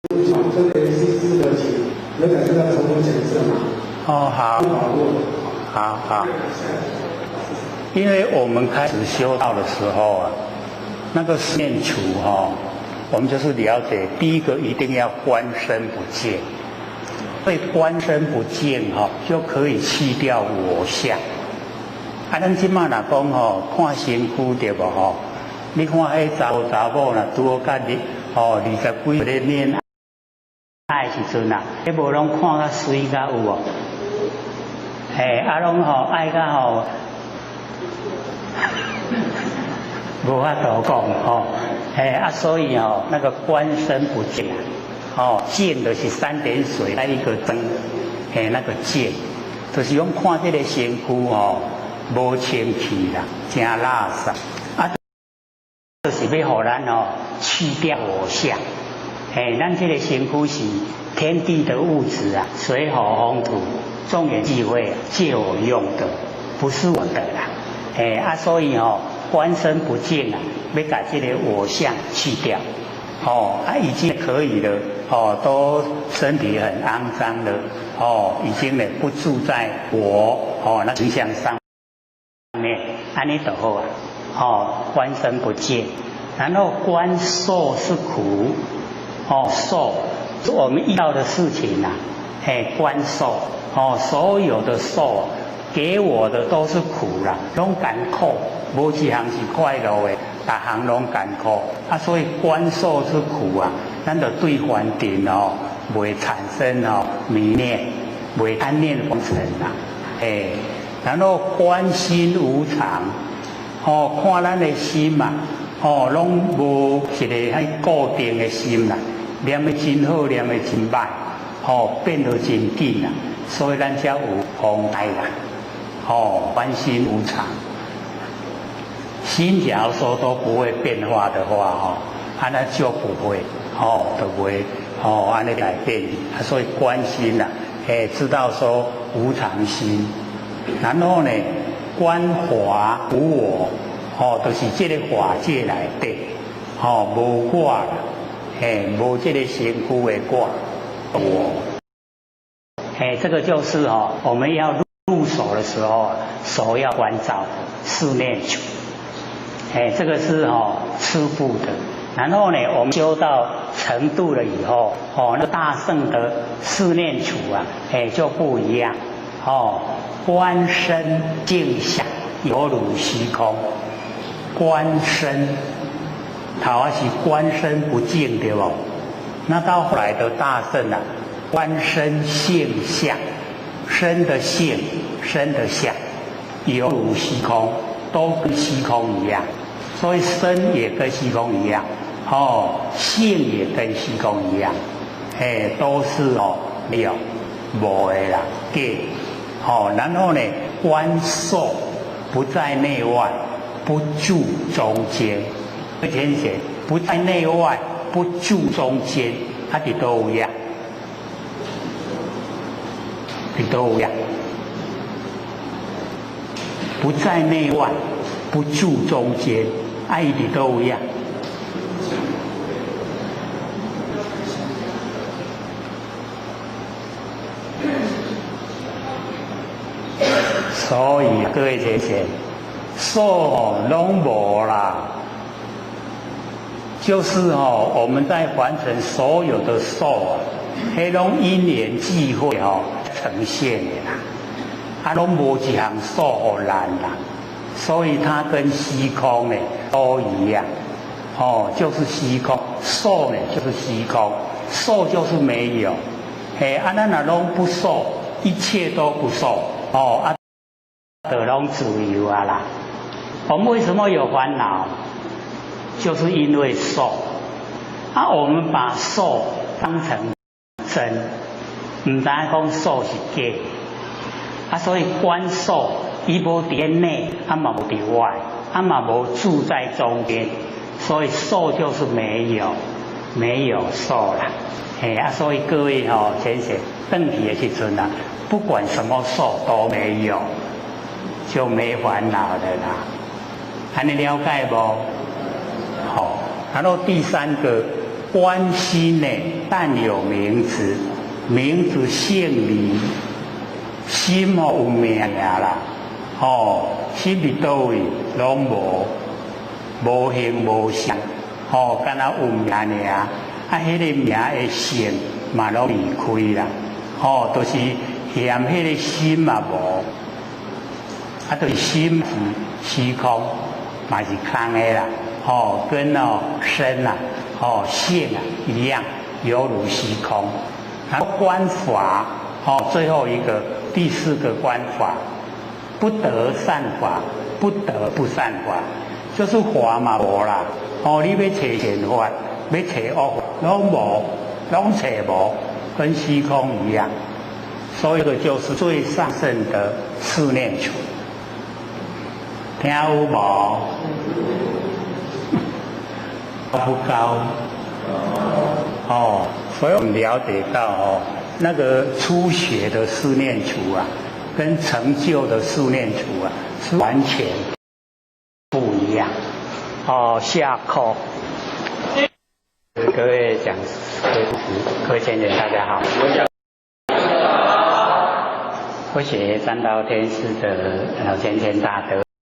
這個 MCC 的，請有講師要重新講一次嗎？哦，好，好好。因為我們開始修道的時候啊，那個四念處哈，我們就是了解第一個一定要觀身不淨，所以觀身不淨哈，就可以去掉我相。啊，咱這馬若講吼，看身軀對無吼？你看彼查某查某若拄好佮你吼20幾歲咧戀愛時陣啊，彼無攏看較媠較有無？嘿，啊攏吼愛甲吼，無法度講吼。嘿啊，所以吼那個觀身不淨啊，哦淨就是三點水來一個燈，嘿那個淨，就是講看這個身軀吼無清氣啦，誠垃圾啊，就是欲予咱哦去掉我相。嘿，咱這個身軀是天地的物質啊，水火風土，眾緣際會借我用的，不是我的啦。嘿啊，所以哦，觀身不淨啊，欲共這個我相去掉。哦，啊，已經可以了。哦，都身體很骯髒了。哦，已經呢不住在我哦那形象上面，按呢就好啊。哦，觀身不淨，然後觀受是苦。哦，受是我們遇到的事情啊，嘿，觀受哦，所有的受給我的都是苦啦，攏艱苦，無一項是快樂的，逐項攏艱苦啊，所以觀受是苦啊，咱就對凡塵哦，袂產生哦迷戀，袂貪戀凡塵啦，嘿，然後觀心無常，哦，看咱的心嘛，哦，攏無一個彼固定的心啦。念得真好，念得真歹，吼變得真緊啦，所以咱才有風災啦，吼觀心無常，心假如說都不會變化的話，吼，啊那就不會，吼就袂，吼按呢改變，所以觀心啦，哎，知道說無常心，然後呢，觀法無我，吼，就是這個法界內底，吼無我啦。嘿，無這個身軀的我，我，嘿，這個就是哦，我們要入手的時候，首要觀照四念處，哎，這個是哦初步的。然後呢，我們修到程度了以後，哦，那大乘的四念處啊，哎就不一樣，哦，觀身鏡相猶如虛空，觀身。頭仔是觀身不淨對無？那到後來的大乘啊，觀身性相，身的性，身的相，猶如虛空，都跟虛空一樣，所以身也跟虛空一樣，哦，性也跟虛空一樣，哎，都是哦沒有無的啦，假，哦，然後呢，觀受不在內外，不住中間。天顯不在內外，不住中間，啊佇佗位啊？佇佗位啊？不在內外，不住中間，啊伊佇佗位啊？所以各位姐姐，受攏無啦。就是哦，我們在凡塵所有的受啊，彼攏因緣際會哦呈現的啦，啊，攏無一項受予咱啦，所以它跟虛空呢都一樣，哦，就是虛空，受呢就是虛空，受就是沒有，嘿，啊，咱若攏不受，一切都不受，哦，啊，就攏自由啊啦。我們為什麼有煩惱？就是因為受，啊，我們把受當成真，毋知影講受是假，啊，所以觀受，伊無佇內，啊嘛無佇外，啊嘛無住在中間，所以受就是沒有，沒有受啦，嘿啊，所以各位吼，淺顯轉去的時陣啊，不管什麼受都沒有，就沒煩惱的啦，按呢了解無？好，然後第三個觀觀心呢，但有名字，名字姓名，心哦有名啦，哦，心佇佗位攏無，無形無相，哦，敢若有名爾，啊，彼個名的性嘛攏離開啦，哦，就是嫌彼個心嘛無，啊，就是心是虛空，嘛是空的啦，哦，跟哦身啊，哦性啊一樣，猶如虛空。然後觀法，哦，最後一個第四個觀法，不得善法，不得不善法，就是法嘛無啦。哦，你欲揣善法，欲揣惡法，攏無，攏揣無，跟虛空一樣。所以這個就是最上乘的四念處。聽有無？高不高？哦，所以我們了解到哦，那個初學的四念處啊，跟成就的四念處啊，是完全不一樣。哦，下課。各位講師、各位先生，大家好。我學三道天師的老先生大德。